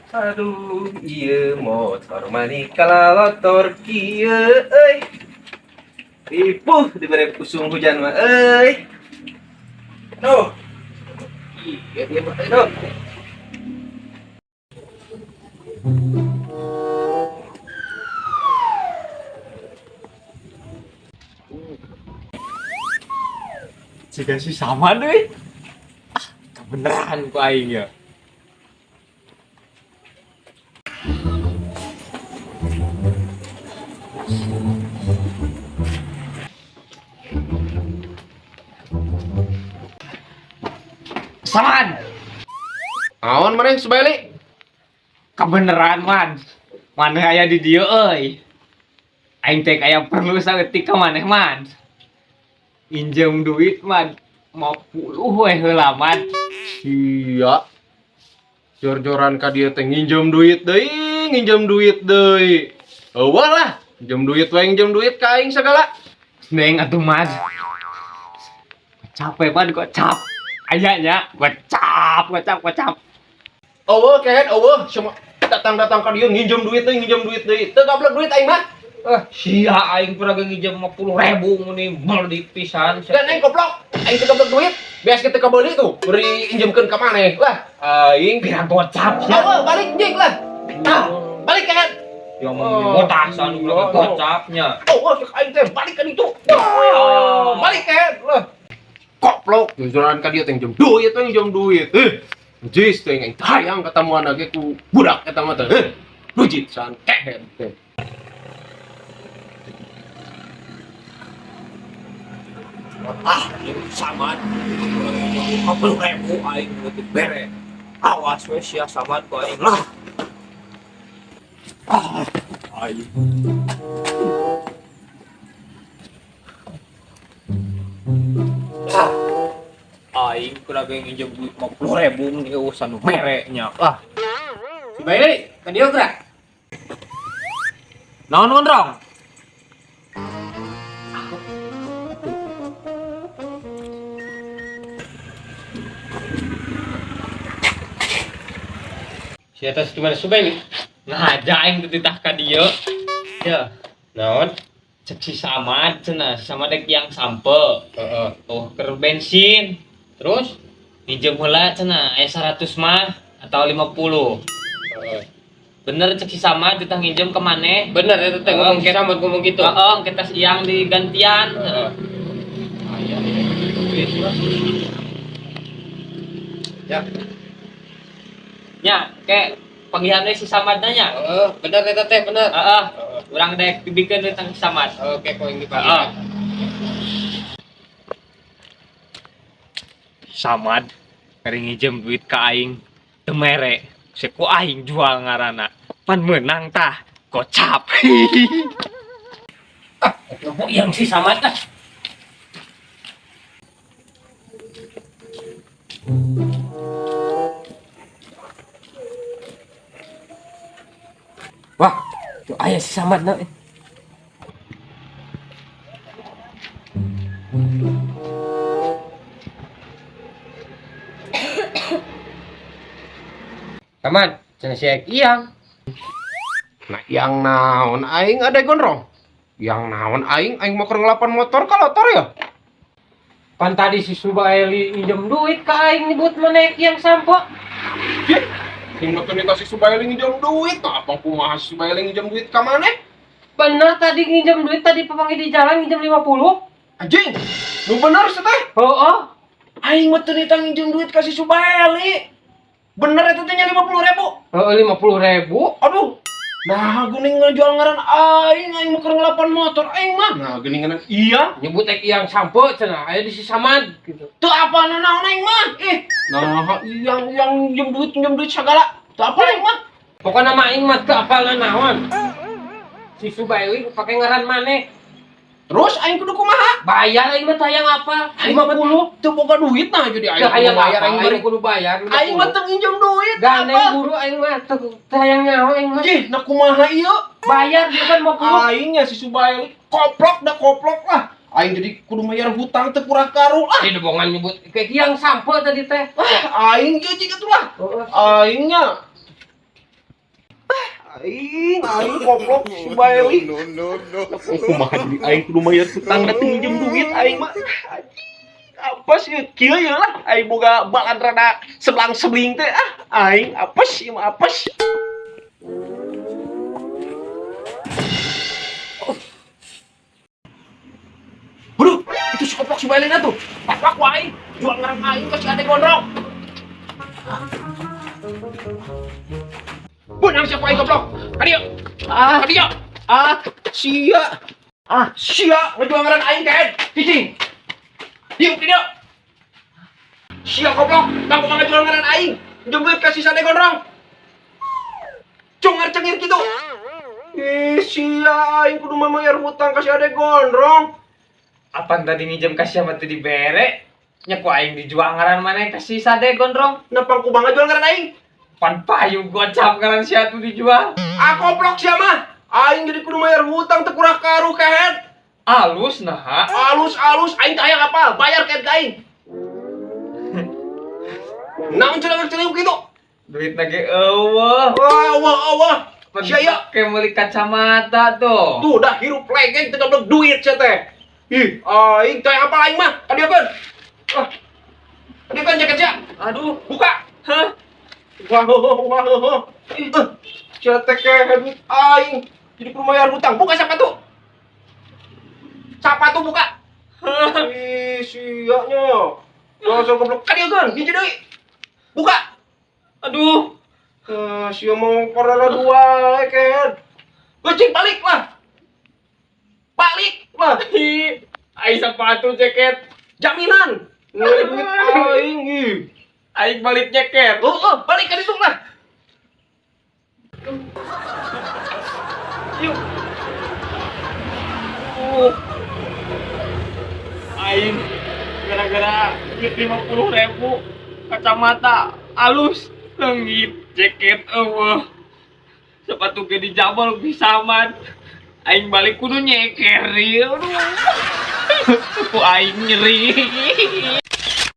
Aduh, ieu motor mani kalalotor kieu euy. Ripuh dibere usum hujan mah euy. Duh. Iya, iya, aduh. Jika si sama deh. Ah, kebenaran ku aing ya. Saman, Naon maneh Subaili? kebenaran man. Maneh aya di dieu euy. Aing teh aya perlu saeutik ka maneh man. Injem duit man. 50 we heula man. Sia. Jor-joran ka dieu teh nginjem duit deui, nginjem duit deui. Eueuh lah, nginjem duit we nginjem duit ka aing sagala. Neng atuh man. Capek man kok cap. Aya nya, gocap, gocap, gocap. Eueuh kehed eueuh, cuma datang-datang ka dieu nginjem duit deui, nginjem duit deui. Teu gablek duit aing mah. Eh, sia aing pernah nginjem 50.000 meni meuli pisan. Dan aing goblok, aing teu gablek duit. Beas kita kabeuli tuh, beri injemkeun ka maneh. Lah, aing Pirang gocap sia. Eueuh, balik jing lah. Ah, balik kehed. Yang mau botasan ulah gocapnya. Oh, cek aing teh balik ka ditu. Oh, balik kehed lah. Koplok, jujuran ka dieu teh nginjem duit, teh nginjem duit. Eh, jis teh aing hayang katamuan ge ku budak eta mah teh. Eh, lujit san kehed teh. Ah, saman. 50.000 aing teu bere. Awas we sia saman ku aing lah. Ah, aing. Ah, aing kurang nginjem duit 50.000 meni eueuh nu mere nya. Ah. Si Baili, ka dieu geura. Naon gondrong? Si atas itu mana Subaili? Ngaja aing teu titah ka dieu. Ya, Naon? Cek si Samad cenah, si Samad dek yang sampe. Heeh. Oh, keur bensin. Terus? Minjem heula cenah, aya 100 mah atau 50. Heeh. Bener cek si Samad titah nginjem ke maneh. Bener eta teh ngomong si Samad ngomong gitu. Heeh, kita siang digantian. Heeh. Ah, iya, iya. Duit lah. Ya. Nya, ke panggihan we si Samad nya. Heeh, bener eta teh bener. Heeh. Urang dek dibikeun we tang si Samad. Oke, kau yang Heeh. dipanggil. Samad ngeri ngijem duit ka aing teu mere. Ku aing jual ngaranna. Pan meunang tah, gocap. Ah, yang si Samad tah. Wah, tuh aya si Samad na. Samad, cenah si Iyang. Nah, yang naon aing ada gondrong? Yang naon aing aing mau keur ngelapan motor ka lotor ya? Pan tadi si Subaeli nginjem duit ka aing nyebut maneh yang sampo. Sing betul nih si Subaeli nginjem duit, nah apa kumaha si Subaeli nginjem duit ka maneh? Bener tadi nginjem duit tadi papanggih di jalan nginjem 50. Anjing, nu bener sih teh. Heeh. Aing mah teu nitah nginjem duit ka si Subaeli. Bener eta teh nya 50.000. Heeh, 50.000. Aduh. Nah, geuning ngejual ngaran aing, aing mah keur ngelapan motor aing mah. Nah, geuning ngaran iya. Nyebut ek yang sampo cenah aya di si Samad gitu. Teu apa naon aing mah. Ih, nah yang yang nginjem duit sagala. Teu apa aing mah. Pokokna mah aing mah teu apal naon. Si Subaeli pake ngaran maneh. Terus aing kudu kumaha? Bayar aing mah teu hayang apa? 50. Teu boga duit nah jadi aing Teu hayang kudu bayar apa? aing beri. Aing kudu bayar. Aing mah teu nginjem duit. Gandeng apa? buru aing mah teu hayang nyaho aing mah. Ih, nah kumaha ieu? Bayar dia kan 50. Aingnya si Subaeli koplok dah koplok lah. Aing jadi kudu bayar hutang teu kurang karu lah. Di dobongan nyebut kayak yang sampo tadi teh. Ah, aing jeung jiga tuh lah. Heeh. Aingnya. Aing, aing goblok si Baeli. No, no, no. Kumaha jadi aing kudu mayar hutang da teu nginjem duit aing mah. Anjing, apes ieu kieu ye lah aing boga balan rada sebelang-sebeling teh ah aing apes ieu mah apes. Waduh, itu si koplok si Baelina tuh. Papak ku aing, jual ngarang aing ke si Ade Gondrong. Beunang siapa aing goblok? Kadieu. Ah, Kadieu. ah, Sia. ah. Sia ngejual ngaran aing kehed. Cicing. Diuk di dieu. Sia goblok, kamu mah ngejual ngaran aing. Jemput ka si Sade Gondrong. Cungar cengir kitu. Ih, sia aing kudu mayar hutang ka si Ade Gondrong. Apaan tadi nginjem ka siapa tuh dibere? Nya ku aing dijual ngaran maneh ka si Sade Gondrong. Napang ku ngajual ngaran aing. Pan payu gocap ngaran sia tuh dijual. Ah goblok sia mah. Aing jadi kudu mayar hutang teu kurang karuh kehed. Alus nah. Alus-alus aing teh hayang apal, bayar kehed ka aing. Naon cenah ceriuk kitu? Duit ge eueuh. Wah, wah, wah. Sia ya. Kayak meuli kacamata tuh. Tuh dah hirup legeng teu goblok duit sia teh. Ih, aing teh apa aing mah? Kadieukeun. Ah. Kadieukeun jaket sia. Aduh. Buka. Hah? Wah, wah, wah. Ih, sia teh kehed duit aing. Jadi kudu mayar hutang. Buka sepatu. Sepatu buka. Ih, sia nya. Langsung goblok kadieukeun, hiji deui. Buka. Aduh. Eh, sia mau korona dua kehed. Kucing balik lah. Balik lah. Ih, aing sepatu jaket. Jaminan. Ngeuli duit aing ih. Aing balik jaket. Oh, oh, balik ka ditu lah. Yuk. Aing gara-gara duit 50.000 kacamata alus leungit jaket eueuh. Sepatu ge dijabol pisaman. Aing balik kudu nyeker ieu. Aduh. Ku aing nyeri.